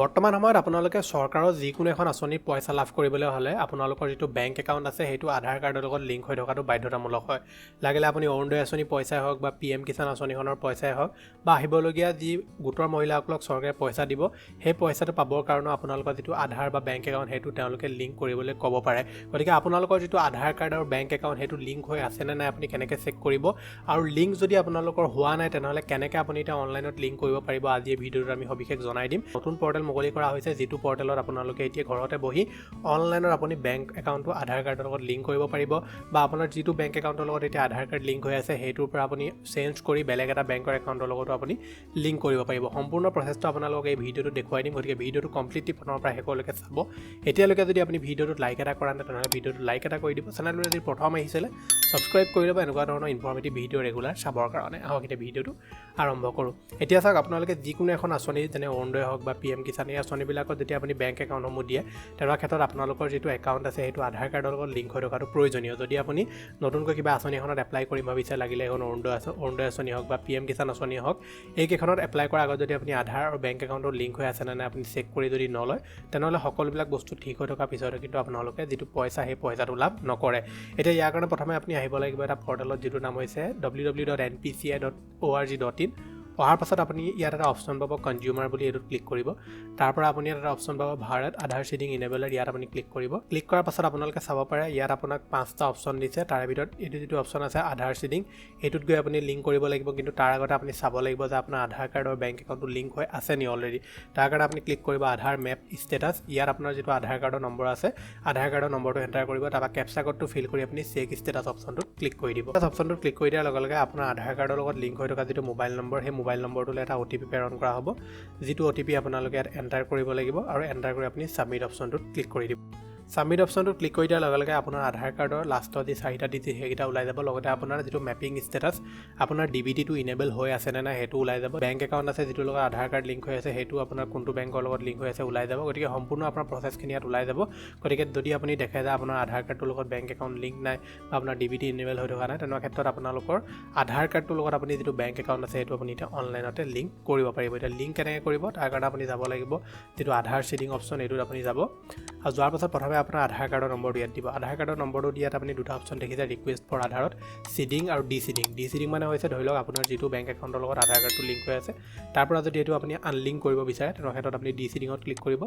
বৰ্তমান সময়ত আপোনালোকে চৰকাৰৰ যিকোনো এখন আঁচনিৰ পইচা লাভ কৰিবলৈ হ'লে আপোনালোকৰ যিটো বেংক একাউণ্ট আছে, সেইটো আধাৰ কাৰ্ডৰ লগত লিংক হৈ থকাটো বাধ্যতামূলক হয়। লাগিলে আপুনি অৰুণোদয় আঁচনিৰ পইচাই হওক বা পি এম কিষাণ আঁচনিখনৰ পইচাই হওক বা আহিবলগীয়া যি গোটৰ মহিলাসকলক চৰকাৰে পইচা দিব, সেই পইচাটো পাবৰ কাৰণেও আপোনালোকৰ যিটো আধাৰ বা বেংক একাউণ্ট, সেইটো তেওঁলোকে লিংক কৰিবলৈ ক'ব পাৰে। গতিকে আপোনালোকৰ যিটো আধাৰ কাৰ্ড আৰু বেংক একাউণ্ট, সেইটো লিংক হৈ আছেনে নাই আপুনি কেনেকৈ চেক কৰিব আৰু লিংক যদি আপোনালোকৰ হোৱা নাই, তেনেহ'লে কেনেকৈ আপুনি এতিয়া অনলাইনত লিংক কৰিব পাৰিব, আজি এই ভিডিঅ'টোত আমি সবিশেষ জনাই দিম। নতুন পৰ্টেল মুকলি কৰা হৈছে, যিটো পৰ্টেলত আপোনালোকে এতিয়া ঘৰতে বহি অনলাইনত আপুনি বেংক একাউণ্টটো আধাৰ কাৰ্ডৰ লগত লিংক কৰিব পাৰিব বা আপোনাৰ যিটো বেংক একাউণ্টৰ লগত এতিয়া আধাৰ কাৰ্ড লিংক হৈ আছে, সেইটোৰ পৰা আপুনি চেঞ্জ কৰি বেলেগ এটা বেংকৰ একাউণ্টৰ লগতো আপুনি লিংক কৰিব পাৰিব। সম্পূৰ্ণ প্ৰচেছটো আপোনালোকক এই ভিডিঅ'টো দেখুৱাই দিম। গতিকে ভিডিঅ'টো কমপ্লিটলি প্ৰথমৰ পৰা শেষলৈকে চাব। এতিয়ালৈকে যদি আপুনি ভিডিঅ'টোত লাইক এটা কৰা নাই, তেনেহ'লে ভিডিঅ'টোত লাইক এটা কৰি দিব। চেনেলটো যদি প্ৰথম আহিছিলে, ছাবস্ক্ৰাইব কৰি ল'ব এনেকুৱা ধৰণৰ ইনফৰ্মেটিভ ভিডিঅ' ৰেগুলাৰ চাবৰ কাৰণে। আহক, এতিয়া ভিডিঅ'টো আৰম্ভ কৰোঁ। এতিয়া চাওক, আপোনালোকে যিকোনো এখন আঁচনি, যেনে অৰুণোদয় হওক বা পি এম কিষাণ, এই আঁচনিবিলাকত যেতিয়া আপুনি বেংক একাউণ্টসমূহ দিয়ে, তেনেকুৱা ক্ষেত্ৰত আপোনালোকৰ যিটো একাউণ্ট আছে, সেইটো আধাৰ কাৰ্ডৰ লগত লিংক হৈ থকাটো প্ৰয়োজনীয়। যদি আপুনি নতুনকৈ কিবা আঁচনি এখনত এপ্লাই কৰিম ভাবিছে, লাগিলে এখন অৰুণোদয় আঁচনি হওক বা পি এম কিষাণ আঁচনি হওক, এইকেইখনত এপ্লাই কৰাৰ আগত যদি আপুনি আধাৰ আৰু বেংক একাউণ্টৰ লিংক হৈ আছে নে নাই আপুনি চেক কৰি যদি নলয়, তেনেহ'লে সকলোবিলাক বস্তু ঠিক হৈ থকাৰ পিছতো কিন্তু আপোনালোকে যিটো পইচা, সেই পইচাটো লাভ নকৰে। এতিয়া ইয়াৰ কাৰণে প্ৰথমে আপুনি আহিব লাগিব এটা পৰ্টেলত, যিটোৰ নাম হৈছে ww.npci.org.in। অহাৰ পাছত আপুনি ইয়াত এটা অপশ্যন পাব কনজিউমাৰ বুলি, এইটোত ক্লিক কৰিব। তাৰ পৰা আপুনি ইয়াত এটা অপশ্যন পাব ভাৰত আধাৰ চিডিং ইনেবলাৰ, ইয়াত আপুনি ক্লিক কৰিব। ক্লিক কৰাৰ পাছত আপোনালোকে চাব পাৰে, ইয়াত আপোনাক পাঁচটা অপশ্যন দিছে। তাৰে ভিতৰত এইটো যিটো অপশ্যন আছে আধাৰ চিডিং, এইটোত গৈ আপুনি লিংক কৰিব লাগিব। কিন্তু তাৰ আগতে আপুনি চাব লাগিব যে আপোনাৰ আধাৰ কাৰ্ড আৰু বেংক একাউণ্টটো লিংক হৈ আছে নি অলৰেডি। তাৰ কাৰণে আপুনি ক্লিক কৰিব আধাৰ মেপ ষ্টেটাছ। ইয়াত আপোনাৰ যিটো আধাৰ কাৰ্ডৰ নম্বৰ আছে, আধাৰ কাৰ্ডৰ নম্বৰটো এণ্টাৰ কৰিব। তাৰপৰা কেপচা ক'ডটো ফিল কৰি আপুনি চেক ষ্টেটাছ অপশ্যনটোত ক্লিক কৰি দিব। অপশ্যনটোত ক্লিক কৰি দিয়াৰ লগে লগে আপোনাৰ আধাৰ কাৰ্ডৰ লগত লিংক হৈ থকা যিটো মোবাইল নম্বৰ, সেই মোবাইল নম্বৰটোলৈ এটা অ' টি পি প্ৰেৰণ কৰা হ'ব, যিটো অ' টি পি আপোনালোকে ইয়াত এণ্টাৰ কৰিব লাগিব আৰু এণ্টাৰ কৰি আপুনি ছাবমিট অপশ্যনটোত ক্লিক কৰি দিব। ছাবমিট অপশ্যনটোত ক্লিক কৰি দিয়াৰ লগে লগে আপোনাৰ আধাৰ কাৰ্ডৰ লাষ্টৰ যি চাৰিটা ডিজিট, সেইকেইটা ওলাই যাব। লগতে আপোনাৰ যিটো মেপিং ষ্টেটাছ, আপোনাৰ ডি বি টিটো ইনেবল হৈ আছে নে নাই, সেইটো ওলাই যাব। বেংক একাউণ্ট আছে, যিটোৰ লগত আধাৰ কাৰ্ড লিংক হৈ আছে, সেইটো আপোনাৰ কোনটো বেংকৰ লগত লিংক হৈ আছে ওলাই যাব। গতিকে সম্পূৰ্ণ আপোনাৰ প্ৰচেছখিনি ইয়াত ওলাই যাব। গতিকে যদি আপুনি দেখে যে আপোনাৰ আধাৰ কাৰ্ডটোৰ লগত বেংক একাউণ্ট লিংক নাই বা আপোনাৰ ডি বি টি ইনেবল হৈ থকা নাই, তেনেকুৱা ক্ষেত্ৰত আপোনালোকৰ আধাৰ কাৰ্ডটোৰ লগত আপুনি যিটো বেংক একাউণ্ট আছে, সেইটো আপুনি এতিয়া অনলাইনতে লিংক কৰিব পাৰিব। এতিয়া লিংক কেনেকৈ কৰিব? তাৰ কাৰণে আপুনি যাব লাগিব যিটো আধাৰ চিডিং অপশ্যন, এইটোত আপুনি যাব আৰু যোৱাৰ পাছত প্ৰথমে আপোনাৰ আধাৰ কাৰ্ডৰ নম্বৰটো ইয়াত দিব। আধাৰ কাৰ্ডৰ নম্বৰটো দিয়াত আপুনি দুটা অপশ্যন দেখিছে, ৰিকুৱেষ্ট ফৰ আধাৰত চিডিং আৰু ডি চিডিং। ডি চিডিং মানে হৈছে, ধৰি লওক আপোনাৰ যিটো বেংক একাউণ্টৰ লগত আধাৰ কাৰ্ডটো লিংক হৈ আছে, তাৰ পৰা যদি এইটো আপুনি আনলিংক কৰিব বিচাৰে, তেনেকুৱা ক্ষেত্ৰত আপুনি ডি চিডিঙত ক্লিক কৰিব।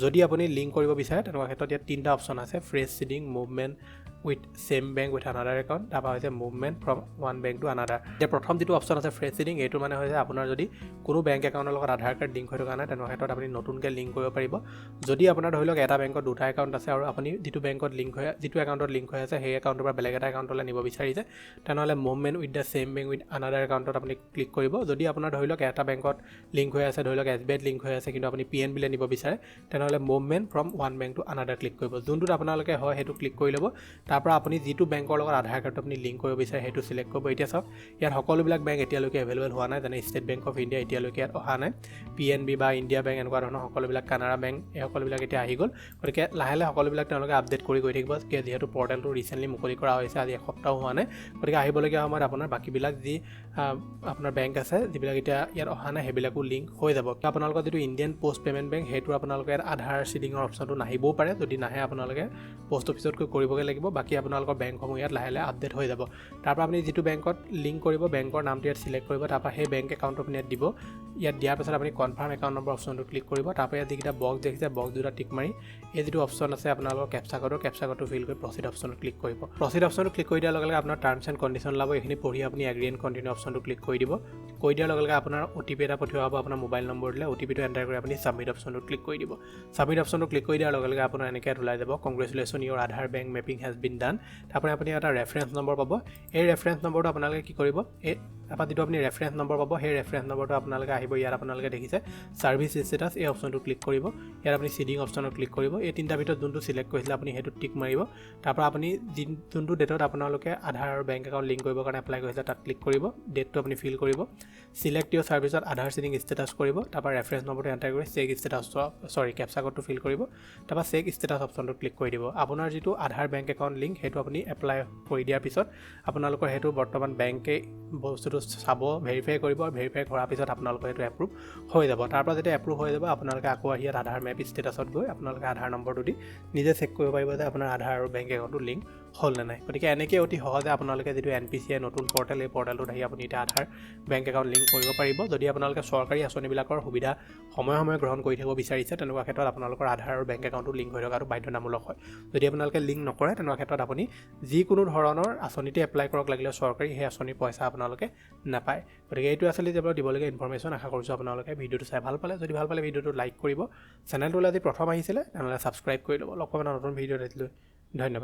যদি আপুনি লিংক কৰিব বিচাৰে, তেনেকুৱা ক্ষেত্ৰত ইয়াত তিনিটা অপশ্যন আছে: fresh seeding, movement with same bank with another account, তাৰপৰা হৈছে movement from one bank to another। এতিয়া প্ৰথম যিটো অপশ্যন আছে ফ্ৰেছ চিডিং, এইটো মানে হৈছে আপোনাৰ যদি কোনো বেংক একাউণ্টৰ লগত আধাৰ কাৰ্ড লিংক হৈ থকা নাই, তেনেকুৱা ক্ষেত্ৰত আপুনি নতুনকৈ লিংক কৰিব পাৰিব। যদি আপোনাৰ ধৰি লওক এটা বেংকত দুটা একাউণ্ট আছে আৰু আপুনি যিটো একাউণ্টত লিংক হৈ আছে, সেই একাউণ্টৰ পৰা বেলেগ এটা একাউণ্টলৈ নিব বিচাৰিছে, তেনেহ'লে movement with the same bank with another একাউণ্টত আপুনি ক্লিক কৰিব। যদি আপোনাৰ ধৰি লওক এটা বেংকত লিংক হৈ আছে, ধৰি লওক এছ বি আইত লিংক হৈ আছে, কিন্তু আপুনি পি এন বিলৈ নিব বিচাৰে, তেনেহ'লে movement from one bank to another click কৰিব। যোনটোত আপোনালোকে হয়, সেইটো ক্লিক কৰি ল'ব। তাৰপৰা আপুনি যিটো বেংকৰ লগত আধাৰ কাৰ্ডটো আপুনি লিংক কৰিব বিচাৰে, সেইটো চিলেক্ট কৰিব। এতিয়া চাওক, ইয়াত সকলোবিলাক বেংক এতিয়ালৈকে এভেইলেবল হোৱা নাই। যেনে ষ্টেট বেংক অফ ইণ্ডিয়া এতিয়ালৈকে ইয়াত অহা নাই। পি এন বি বা ইণ্ডিয়া বেংক, এনেকুৱা ধৰণৰ সকলোবিলাক, কানাড়া বেংক, এই সকলোবিলাক এতিয়া আহি গ'ল। গতিকে লাহে লাহে সকলোবিলাক তেওঁলোকে আপডেট কৰি গৈ থাকিব, যিহেতু পৰ্টেলটো ৰিচেণ্টলি মুকলি কৰা হৈছে, আজি এসপ্তাহো হোৱা নাই। গতিকে আহিবলগীয়া সময়ত আপোনাৰ বাকীবিলাক যি আপোনাৰ বেংক আছে, যিবিলাক এতিয়া ইয়াত অহা নাই, সেইবিলাকো লিংক হৈ যাব। আপোনালোকৰ যিটো ইণ্ডিয়ান পষ্ট পে'মেণ্ট বেংক, সেইটো আপোনালোকে ইয়াত আধাৰ চিডিঙৰ অপশ্যনটো নাহিবও পাৰে। যদি নাহে, আপোনালোকে পষ্ট অফিচত গৈ কৰিবগৈ লাগিব। বাকী আপোনালোকৰ বেংকসমূহ ইয়াত লাহে লাহে আপডেট হৈ যাব। তাৰপৰা আপুনি যিটো বেংকত লিংক কৰিব, বেংকৰ নামটো ইয়াত চিলেক্ট কৰিব। তাৰপৰা সেই বেংক একাউণ্টটো আপুনি ইয়াত দিব। ইয়াত দিয়াৰ পাছত আপুনি কনফাৰ্ম একাউণ্ট নম্বৰ অপশ্যনটো ক্লিক কৰিব। তাৰপৰা ইয়াত যিকেইটা বক্স দেখিছে, বক্স দুটা টিক মাৰি এই যিটো অপশ্যন আছে আপোনালোকৰ কেপচা ক'ডৰ, কেপচা ক'ডটো ফিল কৰি প্ৰচিড অপশ্যনত ক্লিক কৰিব। প্ৰচিড অপশ্যনটো ক্লিক কৰি দিয়াৰ লগে লগে আপোনাৰ টাৰ্মছ এণ্ড কণ্ডিশ্যন ওলাব। এইখিনি পঢ়ি আপুনি এগ্ৰি এণ্ড কণ্টিনিউ অপশ্যনটো ক্লিক কৰি দিব। কৰি দিয়াৰ লগে লগে আপোনাৰ অ' টি পি এটা পঠিওৱা হ'ব আপোনাৰ মোবাইল নম্বৰটোলৈ। অ' টি পিটো এণ্টাৰ কৰি আপুনি ছাবমিট অপশ্যনটোত ক্লিক কৰি দিব। ছাবমিট অপশ্যনটো ক্লিক কৰি দিয়াৰ লগে লগে আপোনাৰ এনেকৈ ইয়াত ওলাই যাব, "Congratulation, your Aadhaar bank mapping has been done." তাৰপৰা আপুনি এটা ৰেফাৰেঞ্চ নম্বৰ পাব। এই ৰেফাৰেঞ্চ নম্বৰটো আপোনালোকে কি কৰিব? এই তাৰপৰা যিটো আপুনি ৰেফাৰেঞ্চ নম্বৰ পাব, সেই ৰেফাৰেঞ্চ নম্বৰটো আপোনালোকে আহিব। ইয়াত আপোনালোকে দেখিছে ছাৰ্ভিচ ষ্টেটাছ, এই অপশ্যনটো ক্লিক কৰিব। ইয়াত আপুনি চিডিং অপশ্যনত ক্লিক কৰিব। এই তিনিটাৰ ভিতৰত যোনটো চিলেক্ট কৰিছিলে আপুনি, সেইটোত টিক মাৰিব। তাৰপৰা আপুনি যোনটো ডেটত আপোনালোকে আধাৰ আৰু বেংক একাউণ্ট লিংক কৰিবৰ কাৰণে এপ্লাই কৰিছিলে, তাত ক্লিক কৰিব। ডেটটো আপুনি ফিল কৰিব। চিলেক্ট ইয়ৰ ছাৰ্ভিচত আধাৰ চিডিং ষ্টেটাছ কৰিব। তাৰপৰা ৰেফাৰেঞ্চ নম্বৰটো এণ্টাৰ কৰি চেক ষ্টেটাছ, চৰি, কেপচা ক'ডটো ফিল কৰিব। তাৰপৰা চেক ষ্টেটাছ অপশ্যনটো ক্লিক কৰি দিব। আপোনাৰ যিটো আধাৰ বেংক একাউণ্ট একাউণ্ট লিংক, সেইটো আপুনি এপ্লাই কৰি দিয়াৰ পিছত আপোনালোকৰ সেইটো বৰ্তমান বেংকে বস্তুটো চাব, ভেৰিফাই কৰিব আৰু ভেৰিফাই কৰাৰ পিছত আপোনালোকৰ সেইটো এপ্ৰুভ হৈ যাব। তাৰপৰা যেতিয়া এপ্ৰুভ হৈ যাব, আপোনালোকে আকৌ আহি ইয়াত আধাৰ মেপ ষ্টেটাছত গৈ আপোনালোকে আধাৰ নম্বৰটো দি নিজে চেক কৰিব পাৰিব যে আপোনাৰ আধাৰ আৰু বেংক একাউণ্টটো লিংক হ'ল নে নাই। গতিকে এনেকৈ অতি সহজে আপোনালোকে যিটো এনপিচিআই নতুন পৰ্টেল, এই পৰ্টেলটোত আহি আপুনি এতিয়া আধাৰ বেংক একাউণ্ট লিংক কৰিব পাৰিব। যদি আপোনালোকে চৰকাৰী আঁচনিবিলাকৰ সুবিধা সময়ে সময়ে গ্ৰহণ কৰি থাকিব বিচাৰিছে, তেনেকুৱা ক্ষেত্ৰত আপোনালোকৰ আধাৰ আৰু বেংক একাউণ্টটো লিংক হৈ থকাটো বাধ্যতামূলক হয়। যদি আপোনালোকে লিংক নকৰে, তেনেকুৱা ক্ষেত্ৰত আপুনি যিকোনো ধৰণৰ আঁচনিতে এপ্লাই কৰক লাগিলে চৰকাৰী, সেই আঁচনিৰ পইচা আপোনালোকে নাপায়। গতিকে এইটো আছিলে যে আপোনাক দিবলগীয়া ইনফৰ্মেশ্যন। আশা কৰিছোঁ আপোনালোকে ভিডিঅ'টো চাই ভাল পালে। যদি ভাল পালে, ভিডিঅ'টো লাইক কৰিব। চেনেলটোলৈ আজি প্ৰথম আহিছিলে, তেনেহ'লে ছাবস্ক্ৰাইব কৰি ল'ব। লগ পাম এটা নতুন ভিডিঅ'ত। আজিলৈ ধন্যবাদ।